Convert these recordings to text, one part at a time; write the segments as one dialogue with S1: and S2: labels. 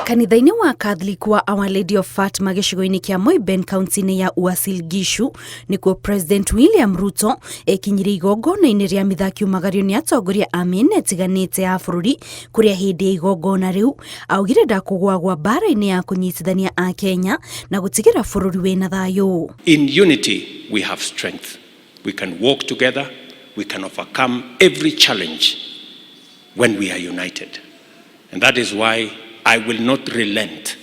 S1: Kanitha-inĩ wa Catholic wa Our Lady of Fatima gĩcigo-inĩ kĩa Moiben kaunti-inĩ ya Uasin Gishu nĩkuo President William Ruto ekinyirie igongona-inĩ rĩa mitha akiumagario nĩ atongoria a mĩena ĩtiganĩte ya bũrũri, kũrĩa hĩndĩ ya igongona rĩu augire ndakũgwagwa mbara-inĩ ya kũnyitithania a Kenya na gũtigĩra bũrũri wĩna thayũ.
S2: In unity we have strength. We can walk together, we can overcome every challenge when we are united. And that is why I will not relent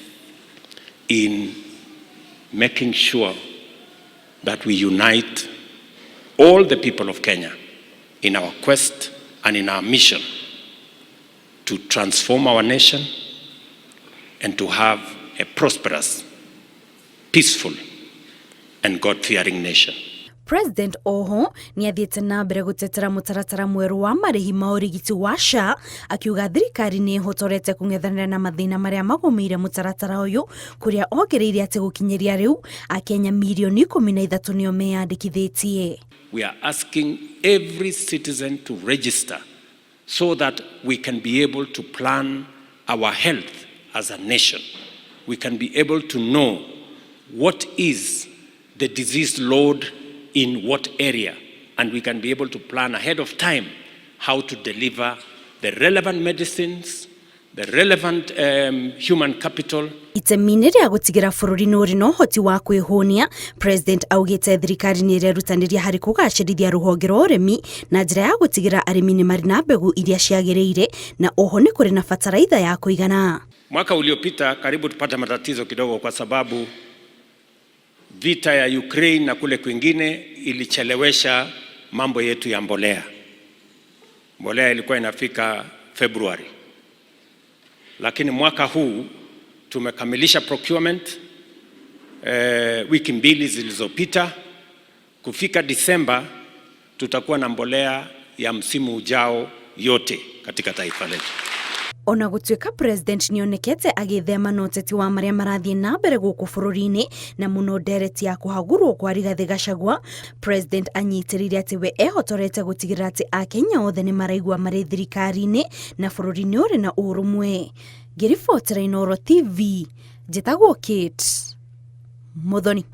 S2: in making sure that we unite all the people of Kenya in our quest and in our mission to transform our nation and to have a prosperous, peaceful, and God-fearing nation.
S1: President oho nĩ athiĩte na mbere gũtetera mũtaratara mwerũ wa marĩhi ma ũrigiti wa SHA, akiuga thirikari nĩ ĩhotorete kũng'ethanĩra na mathĩna marĩa magũmĩire mũtaratara ũyũ, kũrĩa ongereire atĩ gũkinyĩria rĩu Akenya mirioni 13 nĩo meyandĩkithĩtie.
S2: We are asking every citizen to register so that we can be able to plan our health as a nation. We can be able to know what is the disease load in what area, and we can be able to plan ahead of time how to deliver the relevant medicines, the relevant human capital.
S1: Itemi-inĩ rĩa gũtigĩra bũrũri nĩ ũrĩ na ũhoti wa kwĩhũnia, President augĩte thirikari nĩ ĩrerutanĩria harĩ kũgacĩrithia rũhonge rwa ũrĩmi na njĩra ya gũtigĩra arĩmi nĩ marĩ na mbegũ iria ciagĩrĩire na oho nĩ kũrĩ na bataraitha ya kũigana.
S2: Mwaka uliopita karibu tupate matatizo kidogo kwa sababu vita ya Ukraine na kule kwingine ilichelewesha mambo yetu ya mbolea. Mbolea ilikuwa inafika Februari, lakini mwaka huu tumekamilisha procurement wiki 2 zilizopita. Kufika Disemba tutakuwa na mbolea ya msimu ujao yote katika taifa letu.
S1: Ona gũtuĩka President nĩonekete agĩthema na ũteti wa marĩa marathiĩ na mbere gũkũ bũrũri-inĩ na mũno ndereti ya kũhagũrwo kwa Rigathĩ Gachagua, President anyitĩrĩire atĩ we ehotorete gũtigĩrĩra atĩ Akenya othe nĩ maraigua marĩ thirikari-inĩ na bũrũri nĩ ũrĩ na ũrũmwe. Ngĩribotera Inooro TV, njĩtagwo Kate Muthoni.